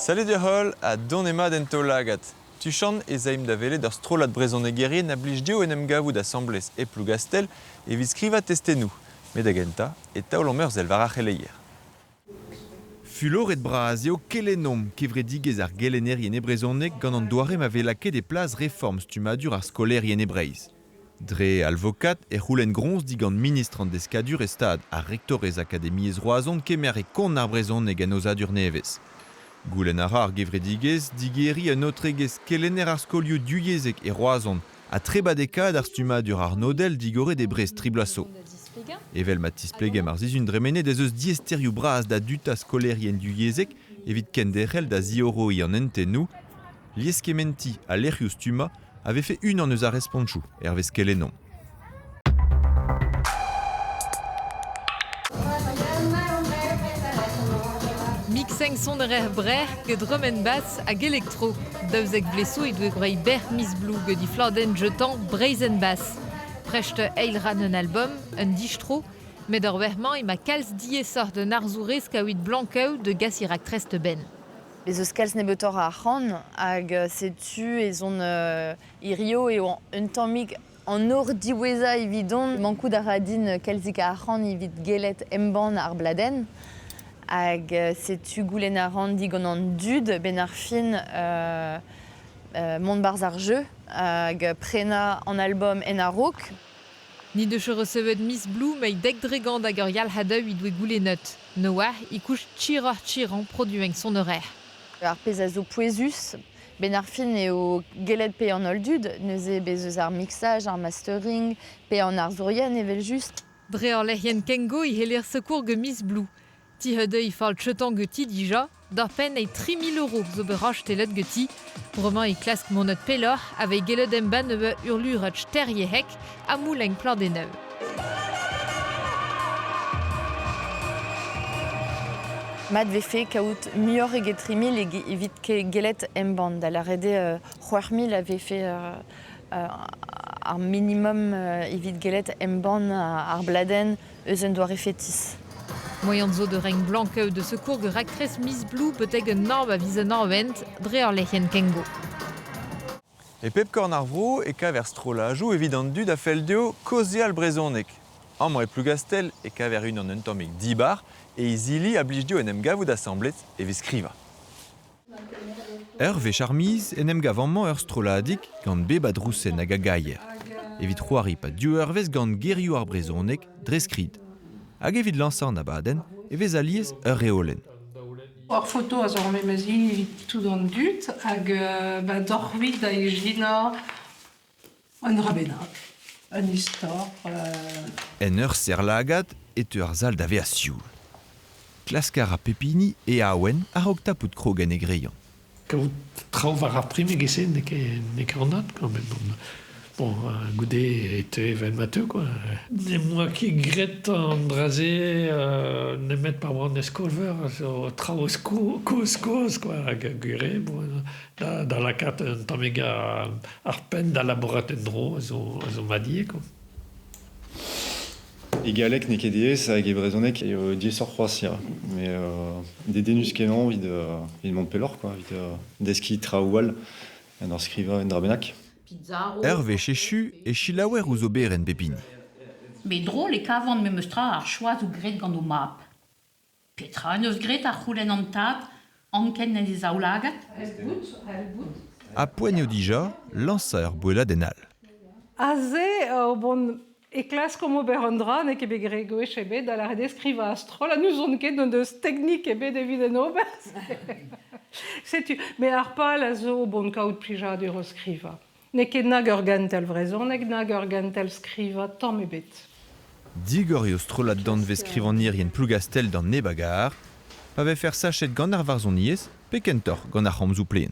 Salut deoc'h-holl ha donemat en taol-lagad. Tuchant ez aimp da welet ur strollad brezhonegerien a blij dezho en em gavout asambles e Plougastell evit skrivañ testennoù. Met da gentañ e taolomp ur sell war ar c'heleier. Fuloret-bras eo Kelennomp, kevredigezh ar gelennerien e brezhoneg gant an doare ma vez lakaet e plas reform stummadur ar skolaerien e Breizh. Dre alvokad e c'houlenn groñs digant ministr an Deskadurezh Stad ha rektorez Akademiezh Roazhon kemer e kont ar brezhoneg en aozadur nevez. Goulenn a ra ar gevredigezh digeriñ un aotregezh kelenner ar skolioù divyezhek e Roazhon ha trebadekaat ar stummadur arnodel digoret e Brest tri bloaz zo. Evel ma tisplegemp ar sizhun dremenet ez eus diaesterioù bras da duta skolaerien divyezhek evit kenderc'hel da ziorroiñ an hentennoù. Lieskementiñ ha lec'hioù stummañ a vefe unan eus ar respontoù, hervez Kelennomp. Mixing sonerezh brec'h get drum and bass hag elektro. 12 vloaz zo he doe gwraet bec'h Miss Blue get he fladenn jeutañ Breizh and Bass. Prest eil rann un album, un distro, met ur wech-mañ emañ kalz diaesoc'h d'un arzourez kaout Blanqueu da gas he raktres da benn. Bez eus kalz nebeutoc'h a arc'hant hag setu ez on hirio eo un tammig an nor diwezhañ evidon. Mankout a ra din kalzik a arc'hant evit gellet embann ar bladenn. Hag setu goulenn a ran digant an dud benn ar fin mont 'barzh ar jeu hag prenañ an album en a-raok. Ni deus resevet Miss Blue mei 10% hag ur yalc'had-eù he doe goulennet. Noah e kouch tchiroc'h-tchirañ produiñ sonerezh. Ar pezh a zo pouezus benn ar fin eo gellet pe an holl dud, neuze bez eus ar mixage, ar mastering, pe an arzourien evel-just. Dre ur lec'hienn Kengo e c'heller sekour gant Miss Blue. Ti-heudeuil fall cheutañ ganti dija, d'ar penn eo 3 000 euro zo bet rastelet ganti. Bremañ e klask monet pelloc'h aveit gellet embann ur urlurat sterriek ha moulenn pladennoù. Mat vefe kaout muioc'h eget 3 000 evit gellet embann. Da lâret eo 6 000 a vefe ar minimum evit gellet embann ar bladenn eus un doare fetis. Moian zo da reiñ blank de secours gant raktres Miss Blue betek un arv a viz an arvent dre ur lec'hienn Kengo. E pep korn ar vro e kaver strollajoù evit an dud a fell dezho kaozeal brezhoneg. Amañ e Plougastell e kaver unan un tammig dibar e izili a blij dezho en em gavout asambles evit skrivañ. Ur wech ar miz en em gav amañ ur strolladig gant bep a drousenn hag a gaier evit c'hoari 'pad div eurvezh gant gerioù ar brezhoneg dre skrid. Hag evit lañsañ an abadenn e vez alies ur reolenn. Ur foto a zo ar memes hini evit tout an dud hag ba doc'h-c'hwi da ijinañ un dra bennak, un istor. En ur serr-lagad e teu ar sal da vezañ sioul. Klask a ra pep hini e awen a-raok tapout krog en e greion. Kaout traoù war ar prim e-giz-se n'eo ket n'eo ket anat quand même. Bon, goude e teu evel ma teu quoi. N'em boa ket graet an dra-se nemet pa oan e skol-veur, zo traoù kozh-kozh quoi hag gwir eo bon, da lakaat un tammig ar penn da labourat en-dro a zo mat ivez quoi. E galleg n'eo ket diaes hag e brezhoneg eo diaesoc'h c'hoazh ya. Mais dedennus-kenañ evit evit mont pelloc'h quoi, evit deskiñ traoù all en ur skrivañ un dra bennak. Ur wech echu e selaouer ouzh oberenn pep hini. Met drol e kavan memes tra ar choaz zo graet gant ho mab. Petra en deus graet a c'houlenn an tad, anken en e zaoulagad? Ha poent eo dija lañsañ ur boelladenn all. Aze, bon, e klaskomp ober un dra n'eo ket bet graet gwech ebet, da lâret eo skrivañ a-stroll, ha n'ouzon ket n'hon deus teknik ebet evit en ober. Setu, met ar pal a zo bon kaout plijadur o skrivañ. N'eo ket nag ur gentel vrezhonek nag ur gentel skrivañ tamm ebet. Digor eo strollad danvez-skrivagnerien Plougastell d'an neb a gar, pa vefer sachet gant ar varzhoniezh pe kentoc'h gant ar c'homzoù plaen.